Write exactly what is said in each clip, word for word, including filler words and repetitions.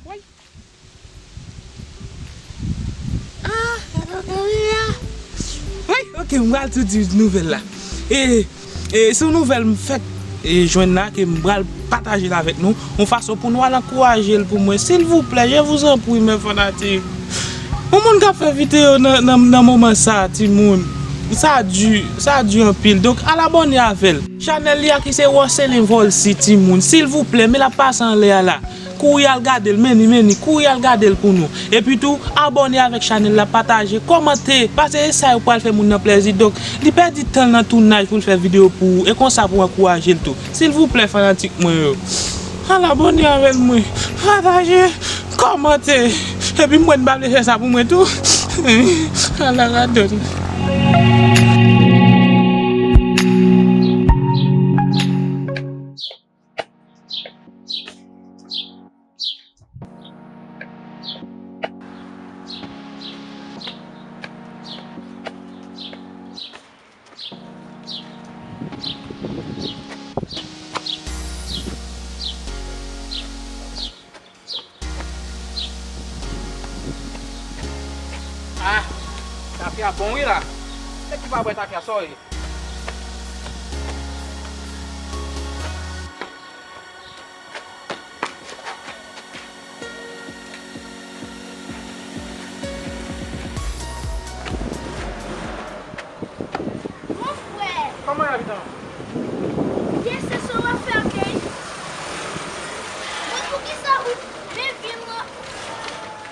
Ah, wi, ok, m pral tou di nouvèl la. E, e, sou nouvèl m fèk, e, jwenn la, ke m pral pataje l avèk nou, yon fason pou nou al ankouraje l pou mwen. Silvouplè, je vous en prie, mes fanatiques. Yon moun k ap fè videyo nan, nan, nan moman sa, timoun. Sa di, sa di anpil. Donk, al abòne avè l. Chanèl li a ki se Roselin Volcy, timoun. Silvouplè, men l ap pase anlè a la. Kouri al gade l, men ni, men ni, kouri al gade l pou nou. Epi tou, abòne avèk chanèl la, pataje, kòmante, paske e sa yo pral fè moun nan plèzi. Donk, li pèdi tan l nan tounaj pou l fè videyo pou ou, e konsa pou ankouraje l tou. Silvouplè, fanatik mwen yo, al abòne avè l mwen, pataje, kòmante. Epi mwen, m pa vle fè sa pou mwen tou. Ala radòt. Ah, tafya bon wi la. Nèg ki pa bwè tafya, sa w ye? Mon frè! Kòman y ap tan? Pyès sa w ap fè, ok? Bon, poukisa ou vin vin mwen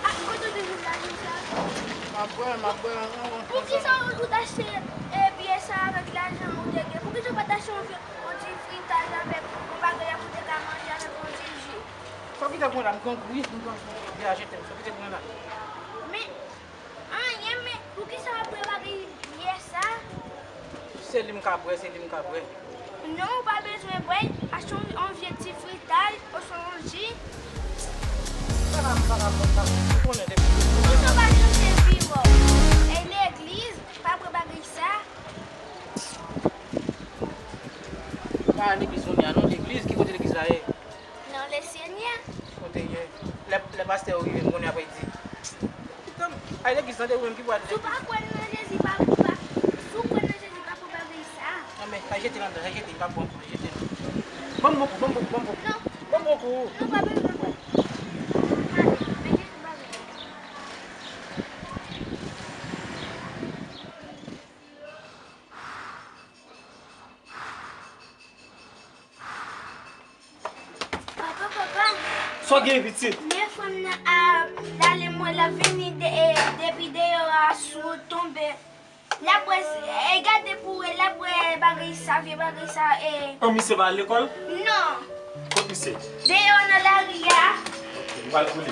ak kote w te vin la konsa? M ap bwè, m ap bwè yon, yon, yon. Poukisa ou t achte, e, pyès sa avèk lajan ou te gen? Poukisa ou pa t achte yon vye, yon ti fritaj avèk yon bagay la pou te ka manje avèk yon ti ji? Sa w kite pou mwen la, m grangou wi, m grangou. Vye a jete m, sa w kite pou mwen la. Men, Anyen, men poukisa w ap bwè bagay vyè sa? Se li m ka bwè, se li m ka bwè. Non, ou pa bezwen bwè, achte yon, yon vye ti fritaj, oswa yon ji. Bagay m pa ka bwè sa, ou konnen depi. Ou pa janm sèvi w. E legliz, pa bwè bagay sa. Pa legliz kounye a non, legliz, ki kote legliz la ye? Non, Lesenyè. Kote ye? Lè, lè pastè yo rive, m konnen apre di. Kitan m, ay legliz tande ou menm ki pral. Si w pa kwè nan Jezi, pa, pa, si w kwè nan Jezi, pa pran bagay sa. Non, men, ay jete l anndan, ay jete l, pa pran, ay jete l. Ban m yon kou, ban m yon kou, ban m yon kou. Non. Ban m yon kou. Non, pa bezwen pran. Ay jete bagay. Papa, papa. Sa w gen, pitit? Men fanm nan ap pale mwen, l ap vini de, e, depi deyò a sou tonbe. L ap wè, e, gade pou wè, l ap wè bagay sa, vye bagay sa, e. An, misye pa al lekòl? Non. Kot misye? Deyò nan lari a. Ok, m pral pou li.